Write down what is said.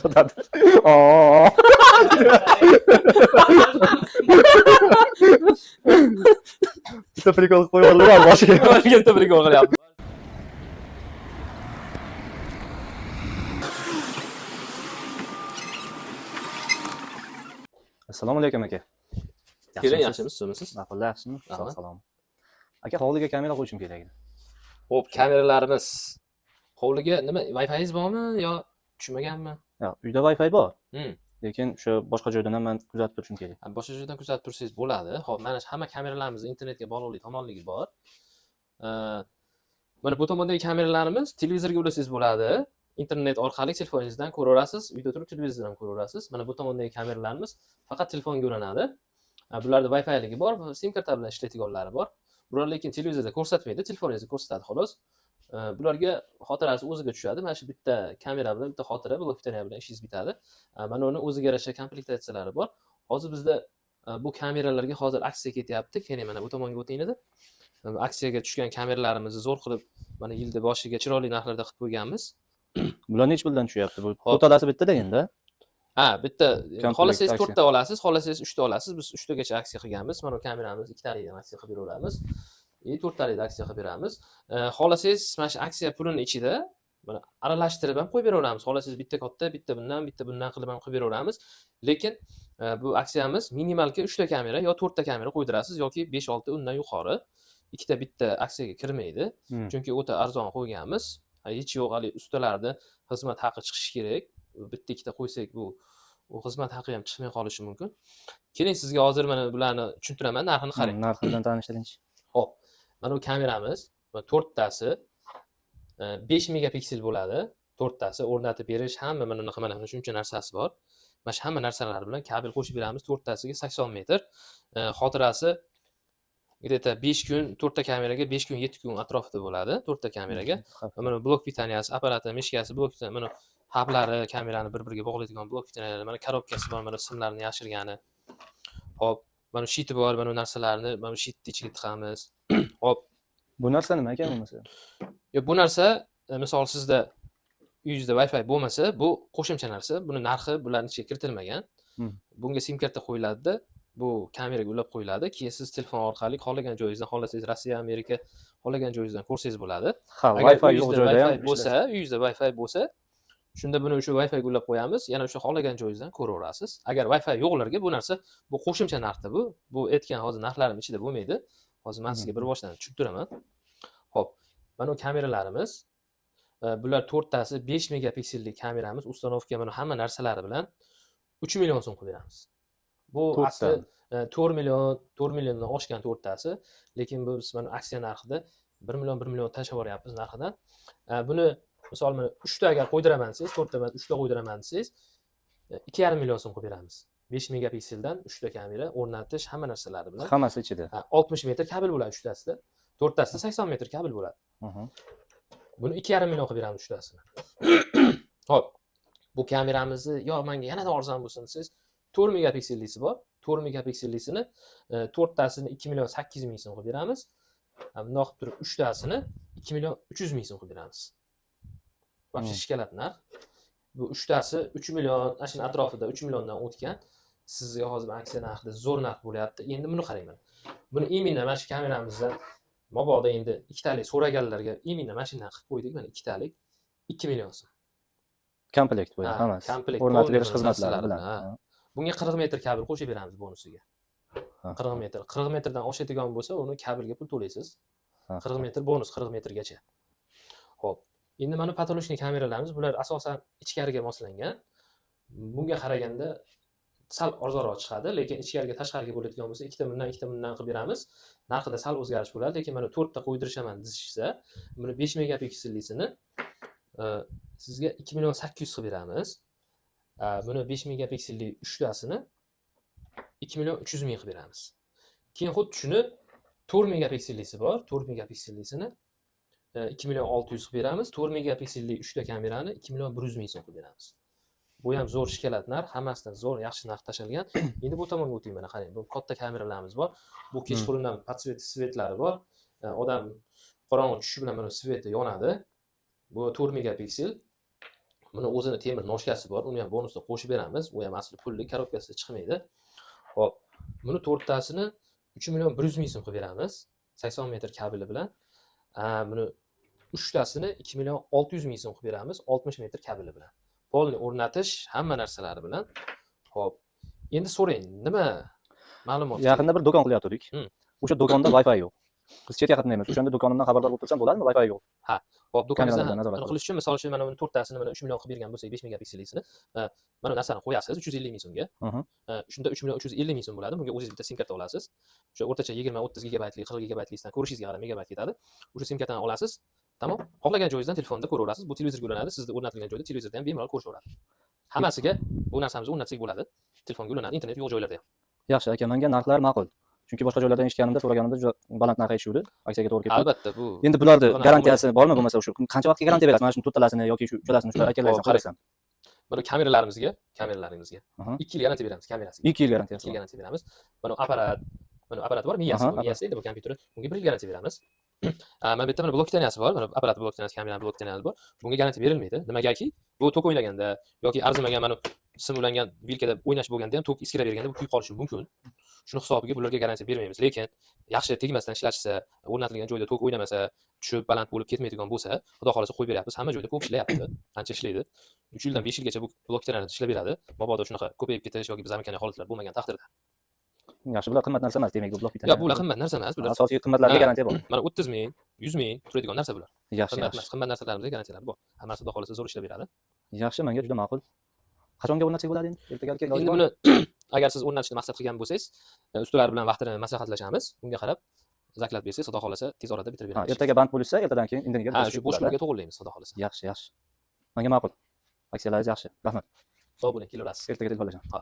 Aytadi. Oo. Bitta прикол qilib qo'yganlar boshiga. Boshiga bitta прикол qilyapti. Assalomu alaykum aka. Keling, yaxshimisiz, sizmisiz? Ma'qul, yaxshimi? Sog' Rahmat. salomat. Aka, hovliga kamera qo'yishim kerak edi. Xo'p, kameralarimiz. Hovliga nima, Wi-Fi'ingiz bormi yo tushmaganmi? Yo'q, uyda Wi-Fi bor. Lekin o'sha boshqa joydan ham man kuzatib turishim kerak. Ha, boshqa joydan kuzatib tursangiz bo'ladi. Xo'p, mana shu hamma kameralarimiz internetga bog'liqlik tomonligi bor. Mana bu tomondagi kameralarimiz televizorga ulasangiz bo'ladi. Internet orqali telefoningizdan ko'raverasiz, uyda turib televizordan ham ko'raverasiz. Mana bu tomondagi kameralarimiz faqat telefonga ulanadi. Bularda Wi-Fi'ligi bor, SIM karta bilan ishlaydiganlari bor. Bular lekin televizorda ko'rsatmaydi, telefoningizda ko'rsatadi xolos. Bularga xotirasi o'ziga tushadi. Mana shu bitta kamera bilan, bitta xotira, blok питания bilan ishingiz bitadi. Mana uni o'ziga yarasha komplektatsiyalari bor. Hozir bizda bu kameralarga hozir aksiya ketyapti. Keling, mana bu tomonga o'ting edi. Aksiyaga tushgan kameralarimizni zo'r qilib mana yilda boshiga chiroyli narxlarda qilib qo'yganmiz. Bular nechi puldan tushyapti? Bu Hop. to'rtalasi bitta deganda. Ha, bitta Komplekt xohlasangiz aksiya. to'rtta olasiz, xohlasangiz uchta olasiz. Biz uchtagacha aksiya qilganmiz. Mana bu kameramiz ikkitaligidan aksiya qilib beraveramiz. И to'rttalikda aksiya qilib beramiz. Xohlasangiz mana shu aksiya pulini ichida mana aralashtirib ham qo'yib beraveramiz. Xohlasangiz bitta katta, bitta bundan, bitta bundan qilib ham qo'yib beraveramiz. Lekin bu aksiyamiz minimalga uchta kamera yo to'rtta kamera qo'ydirasiz yoki 5-6 undan yuqori. Ikkita bitta aksiyaga kirmaydi. Chunki o'ta arzon qo'yganmiz. Hech yo'q hali ustalarni xizmat haqi chiqishi kerak. Bitta ikkita qo'ysak bu u xizmat haqi ham chiqmay qolishi mumkin. Keling, sizga hozir mana bularni tushuntiraman, narxini qarang. Narxi bilan tanishtiringchi. Xo'p, mana bu kameramiz, mana to'rttasi 5 megapiksel bo'ladi. To'rttasi o'rnatib berish, hamma mana bunaqa mana shuncha narsasi bor. Mana shu hamma narsalar bilan kabel qo'shib beramiz. To'rttasiga 80 metr. Xotirasi где-то 5 kun, to'rtta kameraga 5 kun, 7 kun atrofida bo'ladi, to'rtta kameraga. Mana blok питания si, apparati, мышка si, blok питания, mana hablari, kamerani bir-biriga bog'laydigan blok питания lari, mana korobkasi bor, mana simlarni yashirgani. Xo'p, mana щит i bor, mana bu narsalarni mana bu щит ni ichiga tiqamiz. Xo'p. Bu narsa nima ekan bo'lmasa? Yo, bu narsa, misol sizda uyingizda Wi-Fi bo'lmasa, bu qo'shimcha narsa. Buni narxi bularning ichiga kiritilmagan. Bunga SIM karta qo'yiladida, bu kameraga ulab qo'yiladi. Keyin siz telefon orqali xohlagan joyingizdan, xohlasangiz Rossiya, Amerika, xohlagan joyingizdan ko'rsangiz bo'ladi. Ha, Agar Wi-Fi yo'q uyingizda joyda ham Wi-Fi bo'lsa, uyingizda Wi-Fi bo'lsa, shunda buni o'sha Wi-Fi ga ulab qo'yamiz, yana o'sha xohlagan joyingizdan ko'raverasiz. Agar Wi-Fi yo'qlarga bu narsa, bu qo'shimcha narxda bu. Bu aytgan hozir narxlarim ichida bo'lmaydi. Hozir men sizga bir boshdan tushuntiraman. Xo'p, mana bu kameralarimiz, bular to'rttasi 5 megapikselli kameramiz, установка mana hamma narsalari bilan 3 million so'm qilib beramiz. Bu To'rtta. asli 4 million, 4 milliondan oshgan to'rttasi, lekin biz mana aksiya narxida 1 million, 1 million tashlab yuboryapmiz narxidan. Buni misol mana 3 ta agar qo'ydiraman desangiz, to'rtta emas, 3 ta qo'ydiraman desangiz, 2,5 million so'm qilib beramiz. 5 megapikseldan 3 ta kamera o'rnatish hamma narsalari bilan. Hammasi ichida. Ha, 60 metr kabel bo'ladi uchtasida. To'rttasida 80 metr kabel bo'ladi. Buni 2,5 million qilib beramiz uchtasini. Xo'p, bu kameramizni yo menga yanada arzon bo'lsin desangiz, 4 megapiksellisi bor. 4 megapiksellisini to'rttasini 2 million 800 ming so'm qilib beramiz. Ha, bundoq qilib turib uchtasini 2 million 300 ming so'm qilib beramiz. Вообще шоколад narx. Bu uchtasi 3 million, ana shuni atrofida 3 milliondan o'tgan. Sizga hozir aksiya narxida zo'r narx bo'lyapti. Endi buni qarang mana. Buni именно mana shu kameramizdan mabodo endi ikkitalik so'raganlarga именно mana shundan qilib qo'ydik, mana ikkitalik 2 million so'm. Komplekt bu Ha, hammasi. komplekt, O'rnatib полный berish xizmatlari narsalari bilan. bilan, ha. Bunga 40 metr kabel qo'shib beramiz bonusiga. 40 metr. 40 metrdan oshadigan bo'lsa, uni kabelga pul to'laysiz. 40 metr bonus 40 metrgacha. Xo'p. Endi mana потолочный kameralarimiz, bular asosan ichkariga moslangan. Bunga qaraganda sal arzonroq chiqadi, lekin ichkariga tashqariga bo'ladigan bo'lsa, ikkita bundan, ikkita bundan qilib beramiz. Narxida sal o'zgarish bo'ladi, lekin mana to'rtta qo'ydirishaman deyishsa, buni 5 megapiksellisini sizga 2 million 800 qilib beramiz. Buni 5 megapikselli uchtasini 2 million 300 ming qilib beramiz. Keyin xuddi shuni 4 megapiksellisi bor, 4 megapiksellisini 2 million 600 qilib beramiz. 4 megapikselli uchta kamerani 2 million 100 ming so'm qilib beramiz. Bu ham zo'r шоколад narx, hammasidan zo'r, yaxshi narx tashalgan. Endi bu tomonga o'ting, mana qarang, bu katta kameralarimiz bor. Bu kechqurun ham подсвет свет lari bor. Odam qorong'i tushishi bilan mana свет i yonadi. Bu 4 megapiksel. Buni o'zini temir ножка si bor, uni ham bonusda qo'shib beramiz. U ham asli pulli, коробка sida chiqmaydi. Xo'p, buni to'rttasini 3 million 100 ming so'm qilib beramiz. 80 metr kabeli bilan. Buni uchtasini 2 million 600 ming so'm qilib beramiz, 60 metr kabeli bilan. Полный o'rnatish, hamma narsalari bilan. Xo'p, endi so'rang, nima ma'lumot kerak? Yaqinda bir do'kon qilyotgandik. O'sha do'konda Wi-Fi yo'q. Biz chetga qatnaymiz. O'shanda do'konimdan xabardor bo'lib tursam bo'ladimi? Wi-Fi yo'q. Ha, xo'p, do'koningizdan Kameralardan nazorat uni qilib. qilish uchun, misol uchun, mana buni to'rttasini mana 3 million qilib bergan bo'lsak, 5 megapiksellisini, mana bu narsani qo'yasiz 350 ming so'mga. Shunda 3 million 350 ming so'm bo'ladi. Bunga o'zingiz bitta sim karta olasiz. O'sha o'rtacha 20-30 gigabaytlik, 40 gigabaytlikdan ko'rishingizga qarab megabayt ketadi. O'sha sim kartani olasiz. Tamom. Xohlagan joyingizdan telefonda ko'raverasiz. Bu televizorga ulanadi. Sizni o'rnatilgan joyda televizorda ham bemalol ko'rishaveradi. Hammasiga bu narsamizni o'rnatsak bo'ladi. Telefonga ulanadi, internet yo'q joylarda ham. Yaxshi aka, menga narxlar ma'qul. Chunki boshqa joylardan eshitganimda, so'raganimda juda baland narx aytishuvdi. Aksiyaga to'g'ri keldi. Albatta, bu Endi bularni Bunaqa garantiyasi bormi bo'lmasa, o'sha qancha vaqtga garantiya berasiz? Mana shuni to'rttalasini yoki shu uchalasini shular akalar Xo'p, qarang. qarasam. Mana kameralarimizga 2 yil garantiya beramiz kamerasiga. 2 yil garantiyasi 2 yil bor. garantiya beramiz. Mana apparat bor, miyasi, bu miyasi endi bu kompyuter. Bunga 1 yil garantiya beramiz. Mana bu yerda mana блок питания si bor, mana apparat блок питания si, kamerani блок питания si bor. Bunga garantiya berilmaydi. Nimagaki? Bu tok o'ynaganda yoki arzimagan mana sim ulangan vilkada o'ynash bo'lganda ham tok искра berganda bu kuyib qolishi mumkin. Shuni hisobiga bularga garantiya bermaymiz. Lekin yaxshi tegmasdan ishlatishsa, o'rnatilgan joyda tok o'ynamasa, tushib baland bo'lib ketmaydigan bo'lsa, Xudo xohlasa qo'yib beryapmiz. Hamma joyda ko'p ishlayapti. Ancha ishlaydi. 3 yildan 5 yilgacha bu блок питания ishlab beradi. Mabodo shunaqa ko'payib ketish yoki замыкание holatlar bo'lmagan taqdirda. Yaxshi, bular qimmat narsa emas, demak, bu блок Yo'q, bular qimmat narsa emas. Bular Asosiy qimmatlarga garantiya bor. Mana 30 ming, 100 ming turadigan narsa bular. Yaxshi, Qimmat yaxshi. emas, qimmat narsalarimizga garantiyalar bor. Hammasi Xudo xohlasa zo'r ishlab beradi. Yaxshi, menga juda ma'qul. Qachonga o'rnatsak bo'ladi endi? Ertaga iloji Endi bormi? buni agar siz o'rnatishni maqsad qilgan bo'lsangiz, ustalar bilan vaqtini maslahatlashamiz. Unga qarab заклад bersangiz, Xudo xohlasa tez orada bitirib Ha, beramiz. ertaga band bo'lishsa, ertadan keyin indiniga Ha, bitirishga shu bo'sh bo'ladi. kunga to'g'rilaymiz, Xudo xohlasa. Yaxshi, yaxshi. Menga ma'qul. Aksiyalaringiz yaxshi. Rahmat. Sog' bo'ling, kelaverasiz. Ertaga telefonlashaman. Ha.